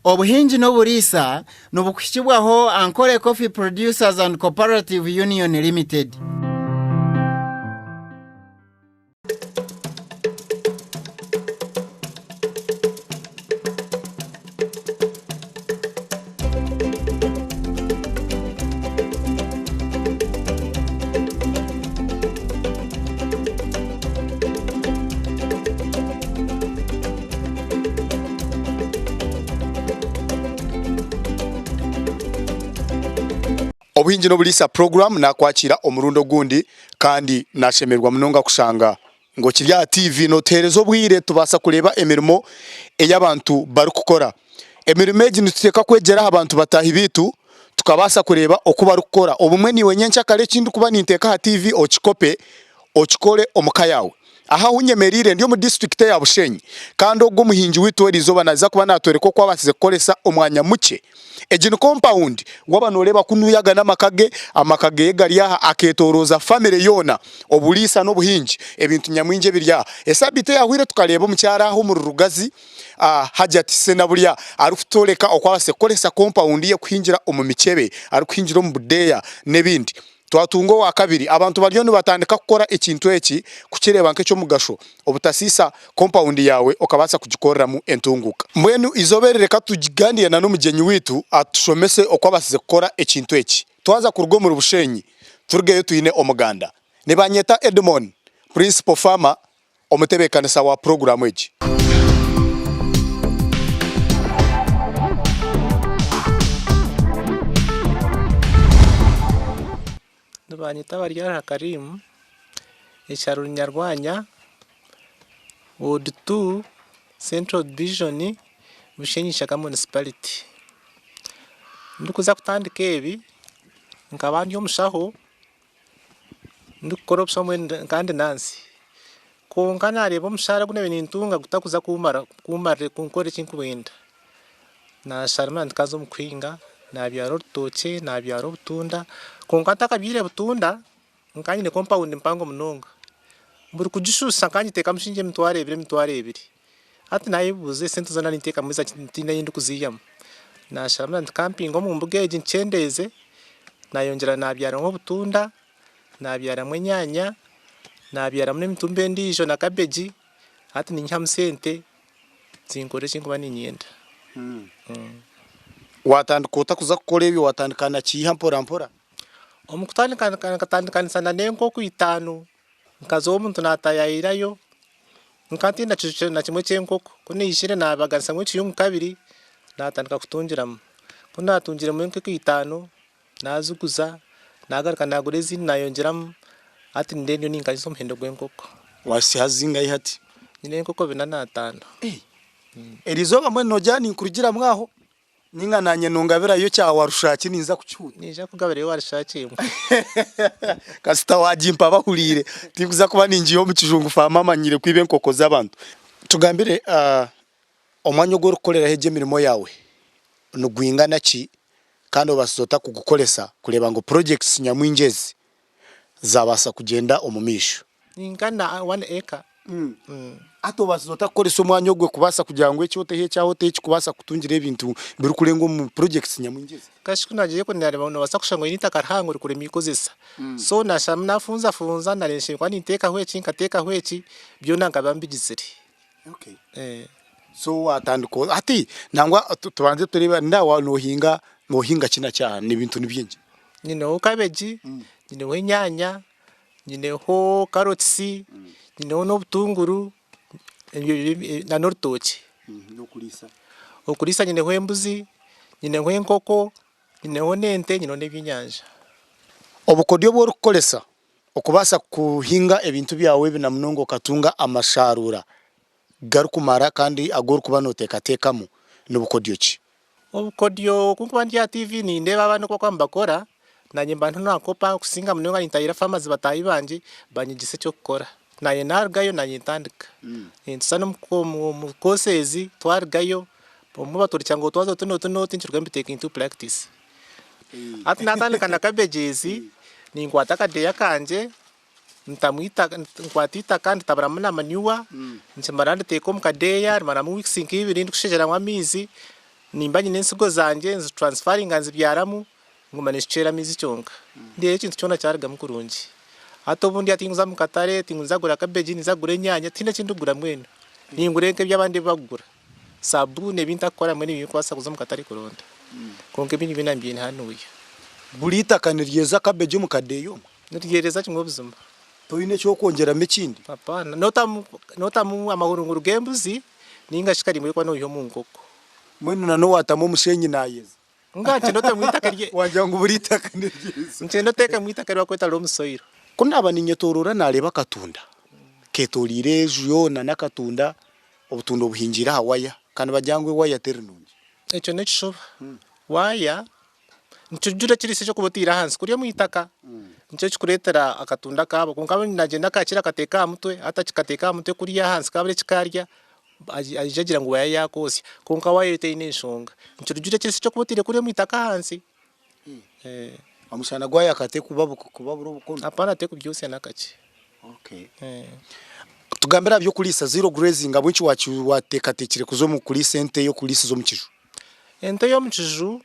Obuhingi n'oburiisa nibukuhikibwaho Ankole Coffee Producers and Cooperative Union Limited. Obuhingi n'Oburiisa Program nakwakira omurundi ogundi kandi nashemererwa munonga kushanga ngu okiri aha TV notuhereza obwire tubaasa kureeba emirimo ei abantu barikukora. Emirimo egi nituteekwa kwegyera aha bantu bataahi baitu tukabaasa kureeba oku barikukora. Obumwe naiwe nyenkyakare eki ndikuba ninteeka aha TV okikope okikore omu ka yaawe. Aha ahu nyemereire ndi omu disiturikiti eya Bushenyi kandi ogu omuhingi waitu eriizooba naaza kuba naatworeka oku abaasize kukoresa omwanya mukye. Egi ni kompawundi waaba nooreeba kunuya aga n'amaka ge, amaka ge gari aha akeetoorooza famire yoona, oburiisa n'obuhingi ebintu nyamwingi ebiri aha. Esabiiti eyahweire tukareeba omukyara aha omuri Rugazi Hajati Ssenaburya arikutworeka oku abaasize kukoresa kompawundi ye kuhingira omu mikyebe, arikuhingira omu budeeya n'ebindi. Twatunga owakabiri, abantu bariyo nibatandika kukora ekintu eki kukireeba nk'eky'omugasho obutasiisa kompawundi yaawe okabaasa kugikoreramu entunguuka. Mbwenu eizooba eri reka tuganire na n'omugyenyi waitu atushomese oku abaasize kukora ekintu eki. Twaza kuruga omuri Bushenyi turugeyo twine omuganda. Nibanyeta Edmon, Principal Farmer Omutebeekanisa wa puroguraamu egi. Nibanyeta Baryarha Karim, ekyaro ni Nyarwanya, ward 2, Central Division, Bushenyi Ishaka Municipality. Ndikuza kutandika ebi, nkaba ndi omushaho. Ndikukora obushaho mbwenu kandi nansi kwonka nareeba omushaara ogu nabaire nintunga gutakuza kumara kumarira kunkorera eki ndikwenda, nasharamu nandi nkaza omu kuhinga nabyara orutookye, nabyara obutunda kwonka ntakabyaire butunda nkaba nyine kompawundi mpango munonga buri kugishusha nkaba ngiteekamu shiringi emitwaro ebiri emitwaro ebiri hati nayebuuza esente zoona nintekamu ezaki tihaine ahu ndikuziihamu, nasharamu nandi nkampinga omu mbuga egi nkyendeeze. Nayongyera nabyaramu obutunda, nabyaramu enyaanya, nabyaramu n'emitumba endiijo na kabegi, hati ninyihamu sente zinkore eki nkuba niinyenda. Watandika ota kuza kukora ebyo? Watandika na kiiha mpora mpora? Omu kutandika nkatandikanisa na n'enkoko itaano, nkaza ow'omuntu naatayayirayo, nkaba ntaine kiju na kimwe ky'enkoko, ku naizire naabaganisamu ekiyungu kabiri, naatandika kutungiramu. Ku naatungiremu enkoko itaano, naaziguza, naagaruka naagura ezindi naayongyeramu, hati nindeeba ndiyo ninkanyisa omuhendo gw'enkoko. Waasiha zingahi hati? Nyine enkoko bina n'ataano. Eriizooba mbwenu noogira ninkurugiramu aho Ninga nanye nongabirayo kya warushaaki ninza kukihuta. Ninza kugabirayo warushaaki emwe. Kasita wagimpa bahuriire tinkuza kuba ningiiha omu kijungu faama amanyire kwiba enkoko z'abantu. Tugambire omwanya ogu orikukoreraho egi emirimo yaawe nigwingana ki kandi obaasize ota kugukoresa kureeba ngu projects nyamwingi ezi zaabaasa kugyenda omu maisho? Ninkana one acre. Hati obaasize ota kukoresa omwanya ogwo kubaasa kugira ngu eki oteho eki aho oteho eki kubaasa kutungira ebintu birikurenga omu projects nyamwingi ezi? Kashi ku naagiire ku naareeba noobaasa kushanga oine eitaka rihango orikurema erikozesa. So naasharamu naafunzafunza nareeba nshemereire kuba ninteekaho eki nkateekaho eki, byona nkaba mbigizire. So waatandika hati nangwa tubanze tureebe nawe noohinga noohinga ki na ki aha ebintu ni bingi. Nyineho kabegi, nyineho enyaanya, Nyineho karotisi, nyineho n'obutunguru n'orutookye. Okuriisa nyineho embuzi, nyineho enkoko, nyineho n'ente, nyineho n'ebyenyanja. Obukodyo obu orikukoresa okubaasa kuhinga ebintu byawe ebi na munonga okatunga amasharuura garikumara kandi agu orikuba nooteekateekamu ni bukodyo ki? Obukodyo ku nkuba ndi aha TV nindeeba abandi oku barikuba nibakora, naanye mba ndiho naakopa kusinga munonga nintahirira farmers bataahi bangye banyegyesa eky'okukora. Naanye naarugayo naanye ntandika. Nituza n'omu courses twarugayo obumwe batworekya ngu otwaze oti n'oti n'oti nkirugayo mbiteeka into practice. Hati naatandika na cabbages, ninkwata akadeeya kangye Ntamu eitaka, nkwata eitaka nditaburamu na manure, nikimara nditeeka omu kadeeya rimaramu weeks nka ibiri ndikushejeramu amaizi. Nimba nyine ensigo zangye nzituransfaringa nzibyaramu nguma ninshukyeera amaizi kyonka. Ndeeba ekintu kyona kyarugamu kurungi. Hati obundi hati ninza omu katare tinkuza kugura kabeegi ninza kugura enyaanya tihaine eki ndikugura mbwenu. Ningura nk'ebi abandi ebi barikugura. Sabuuni ebi ntarikukora mbwenu ebi ndikubaasa kuza omu katare kuronda. Kwonka ebindi byona mbyine hanuya. Buri itaka niryeza kabeegi omu kadeeya omwe? Niryereza kimwe buzima. Toine eky'okwongyeramu ekindi? Hapana. Notamu notamu amahurunguru g'embuzi ninga shi karimba ei orikuba noiha omu nkoko. Mbwenu na n'owaatamu omushenyi naayeza? Nga nkyenda otemu eitaka rye. Wagira ngu buri itaka niryeza. Nkyenda oteekemu eitaka eri barikweta loam soil. Ku naaba ninyetooroora naareeba akatunda keetoreire enju yoona n'akatunda, obutunda obuhingiire aha waya kandi nibagira ngu ewaya teri nungi. Ekyo n'ekishuba. Waaya Nikijura ekiriisa eky'okuba otaire ahansi kuri omu itaka nikyo kikureetera akatunda kaabo kwonka nagyenda akakira akateeka aha mutwe hati akikateeka aha mutwe kuriya ahansi kabura eki karya aija agira ngu waaya yaakwotsya kwonka waaya etaine enshonga. Nikirugirira ekiriisa eky'okuba otaire kuriya omu itaka ahansi. Omushana gwayaka tekubabura obukono? Hapana tekubyotsya nakakye. Tugambire aha by'okuriisa zero grazing ahabw'enki wateekateekire kuza omu kuriisa ente ey'okuriisiza omu kiju? Ente y'omu kiju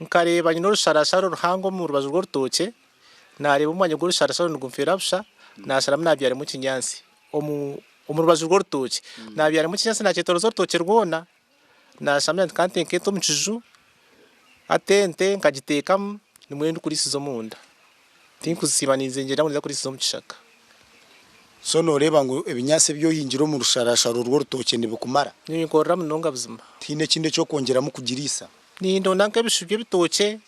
Nkareeba nyine orusharasharo ruhango omu rubaju rw'orutookye, naareeba omwanya gw'orusharasharo nigunfeera busha, naasharamu naabyaramu ekinyaatsi omu omu rubaju rw'orutookye. Naabyaramu ekinyaatsi naakyetooroza orutookye rwona, naasharamu nti ka nteeke ente omu kiju, hati ente nkagiteekamu nimwo ndikuriisiza omunda. Tinkuzisiiba ninzengyera ngu ninza kuriisiza omu kishaka. So nooreeba ngu ebinyaatsi ebi ohingire omu rusharasharo rw'orutookye nibikumara? Nibinkorera munonga buzima. Tihaine ekindi eky'okwongyeramu kugiriisa? Nindonda nk'ebishu by'ebitookye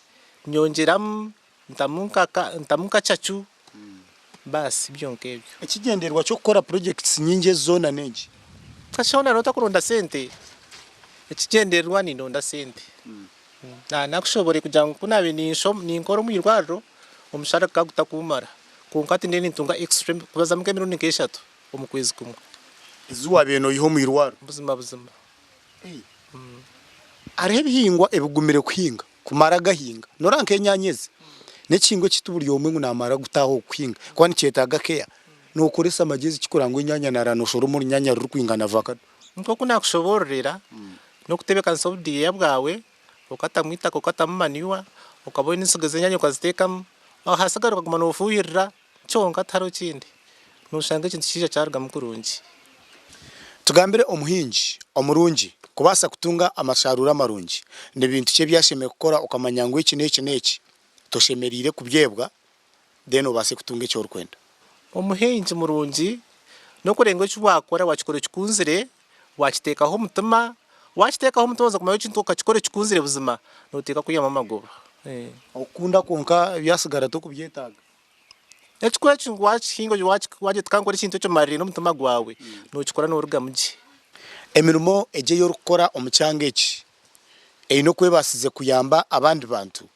nyongyeramu, ntamu nka ntamu nka cacu, baasi byonka ebyo. Ekigyendererwa ky'okukora purojekitisi nyingi ezi zoona n'enki? Kasha hoona nootakuronda sente. Ekigyendererwa nindonda sente. Nakushoboreire kugira ngu ku naabaire ninkora omu irwariro, omushaara gukaba gutakumara. Kwonka hati ndiyo nintunga extra kubazamu nk'emirundi nk'eshatu omu kwezi kumwe. Ezi waabaire noiha omu irwariro? Buzima buzima. Hariho ebihingwa ebigumire kuhinga, kumara gahinga. Noreeba nk'enyaanya ezi, n'ekihingwa eki ti buri omwe ngu naamara kutaaha oku kuhinga ahakuba nikyetaaga care. Nookoresa amagyezi ki kureba ngu enyaanya naarara nooshoroma orunyaanya rurikwingana vakado? Nk'oku naakushoboororera, n'okutebeekanisa obudeeya bwawe, okatamu eitaka, okatamu manure, okaba oine ensigo z'enyaanya okaziteekamu, ahasigara okaguma noofuuhirira kyonka tihariho kindi, nooshanga ekintu kiija kyarugamu kurungi. Tugambire omuhingi omurungi kubaasa kutunga amasharuura amarungi, ni bintu ki ebi ashemereire kukora okamanya ngu eki n'eki n'eki toshemereire kubyebwa then obaase kutunga eki orikwenda? Omuhingi murungi n'okureeba ngu eki waakora waakikora okikunzire, waakiteekaho omutima, waakiteekaho omutima oza kumanya ekintu okakikora okikunzire buzima nooteekwa kwihamu amagoba. Okukunda kwonka ebyasigara tokubyetaaga. Ekikuru eki ngu waakihinga waagira oti ka nkore ekintu eki omaririire n'omutima gwawe, nookikora noorugamu gye. Emirimo egi ei orikukora omu kyanga eki eine oku ebaasize kuyamba abandi bantu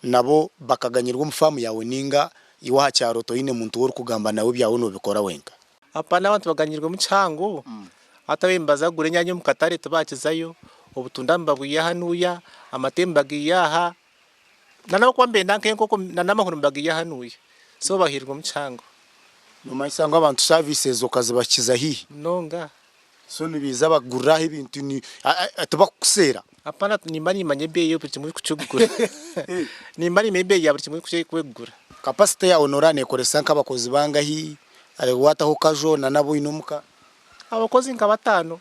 nabo bakaganyirwa omu faamu yaawe nainga iwe aha kyaro toine muntu ou orikugamba nawe ebyawe noobikora wenka? Hapana abantu baganyirwemu kihango, hati ababaire nibaza kugura enyanya omu katare tibakizayo, obutunda nibabwiha hanuya, amate nibagaiha aha, na n'abakuba nibenda nk'enkoko na n'amahuri nibagaiha hanuya, so bahairwemu kihango. Nomanyisa ngu abantu services okazibakiza haihi? Munonga. So nibaija bakugurira aho ebintu tibakukuseera? Hapana nimba nimanya ebeeyi ya buri kimwe oku kirikugura. Nimba nimanya ebeeyi ya buri kimwe oku kirikugura. Capacity yaawe nooraba neekoresa nk'abakozi bangahi waataho kajo na n'abu oine omuka? Abakozi nka bataano.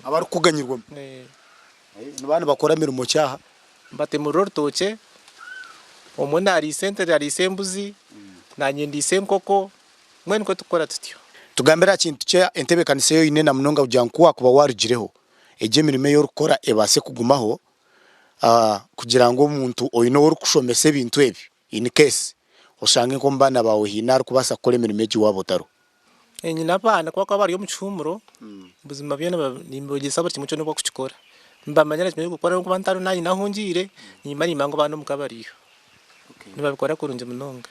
Abarikukuganyirwamu? Nibaba nibakora mirimo ki aha? Mbatemurira orutookye, omwe naariisa ente ariise embuzi, naanye ndiise enkoko. Mbwenu nikwo turikukora tutyo. Tugambire aha kintu kye entebeekanisa ei oine na munonga kugira ngu ku waakuba waarugireho, egyo emirimo ei orikukora ebaase kugumaho kugira ngu omuntu oine ou orikushomesa ebintu ebi in case oshange nk'omu baana baawe haine arikubaasa kukora emirimo egi waaba otariho. Nyine abaana ku barikuba bari omu kihuumuro, buzima byona nimbegyesa buri kimwe kyona oku barikukikora. Nibamanya na kimwe ekirikukora n'obu ndikuba ntariho naanye nahungiire, nimba nimmanya ngu abaana omuka bariyo. Nibabikora kurungi munonga.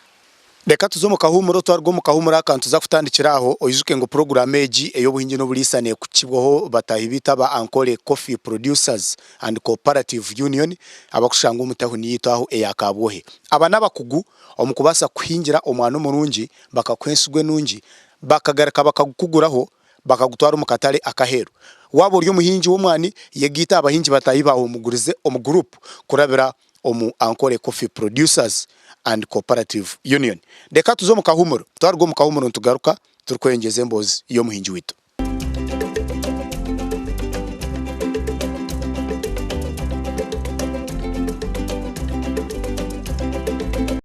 Reka tuze omu kahuumuro, twaruga omu kahuumuro aka nituza kutandikira aho. Oijuke ngu puroguraamu egi ey'obuhingi n'oburiisa neekukibwaho bataahi baitu aba Ankole Coffee Producers and Cooperative Union abarikushangwa omu tahuni yaitu aho eya Kabwohe. Aba n'abakugu omu kubaasa kukuhingira omwana omurungi, bakakuha ensigo enungi, bakagaruka bakagukuguraho. bakagutwara omu katare ak'aheeru. Waaba ori omuhingi w'omwani, yegaite aha bahingi bataahi baawe omugurize omu guruupu kurabira omu Ankole Coffee Producers and Cooperative Union. Reka tuze omu kahuumuro, twaruga omu kahuumuro nitugaruka turikweyongyeza emboozi y'omuhingi waitu.